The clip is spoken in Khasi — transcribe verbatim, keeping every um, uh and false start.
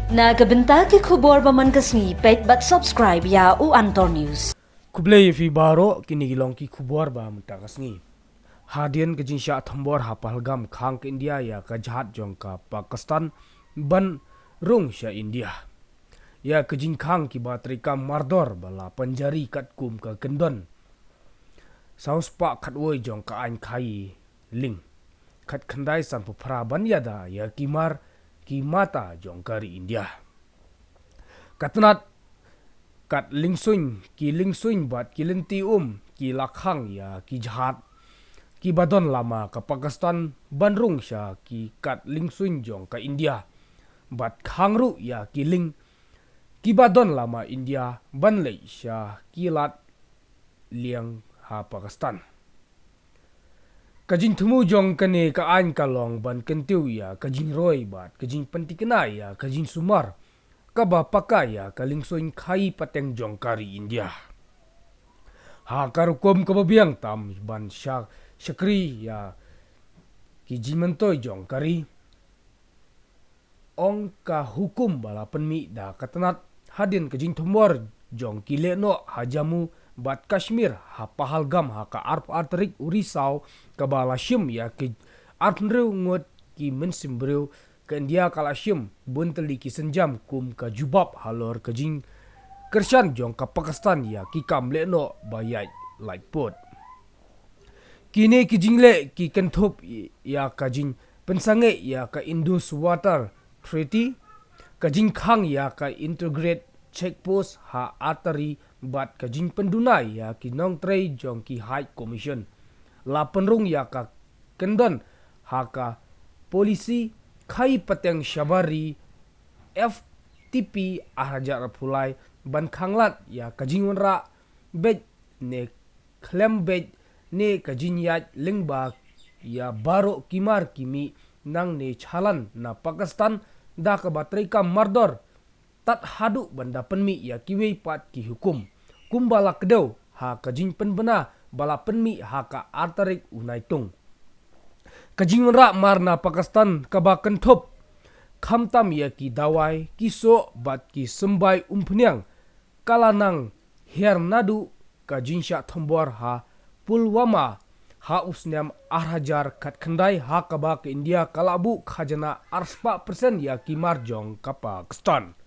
Na ka bynta ki khubor ba man ka sngi, peit bad subscribe ïa u Antor News. Khublei ïa phi baroh, kine ki long ki khubor ba mynta ka sngi. Hadien ka jingshah thombor ha Pahalgam, khang ka India ïa ka jahaj jong ka Pakistan ban rung sha India. Ïa ka jingkhang kiba treikam mardor ba la pynjari katkum ka kyndon saw spah khatwei jong ka aiñ khaïi lieng khatkhyndai sanphew phra ban ïada ïa ki mar ki mata jong ka ri India. Ka tnat kat liengsuiñ, ki liengsuiñ bad ki lynti um ki la khang ïa ki jahaj kiba don lama ka Pakistan ban rung sha ki kat liengsuiñ jong ka India, bad khang ruh ïa ki lieng kiba don lama India ban leit sha ki lad lieng ha Pakistan. Ka jingthmu jong kane ka aiñ ka long ban kyntiew ïa ka jingroi bad ka jingpyntikna ïa ka jingsumar kaba paka ïa ka liengsuiñ khaïi pateng jong ka ri India. Ha ka rukom kaba biang tam ban sha-, shakri ïa ki jingmyntoi jong ka ri, ong ka hukum ba la pynmih da ka tnat, hadien ka jingthombor jong ki lehnoh ha Jammu bad Kashmir ha Pahalgam ha ka arphew ar tarik u Risaw, kaba la shim ïa ki arphew hynriew ngut ki mynsiem briew. Ka India ka la shim bun tylli ki sienjam kum ka jubab halor ka jingkyrshan jong ka Pakistan ïa ki kam lehnoh ba ïaid laitput. Kine ki jingleh ki kynthup ïa ka jingpynsangeh ïa ka Indus Water Treaty, ka jingkhang ïa ka Integrated Check Post ha Attari bad ka jingpynduna ïa ki nongtrei jong ki High Commission. La pynrung ïa ka kyndon ha ka polisi khaïi pateng shabar ri, F T P ar hajar arphew lai, ban khanglad ïa ka jingwanrah beit ne khlem beit ne ka jingïaid lyngba ïa baroh ki mar ki mih nangne chalan na Pakistan, da kaba treikam mardor tad haduh ban da pynmih ïa kiwei pat ki hukum kumba la kdew ha ka jingpynbna ba la pynmih ha ka ar tarik u Naitung. Ka jingwanrah mar na Pakistan kaba kynthup khamtam ïa ki dawai, ki soh bad ki symbai umphniang ka la nang hiar naduh ka jingshah thombor ha Pulwama ha u snem ar hajar khatkhyndai, ha kaba ka India ka la buh khajana ar spah percent ïa ki mar jong ka Pakistan.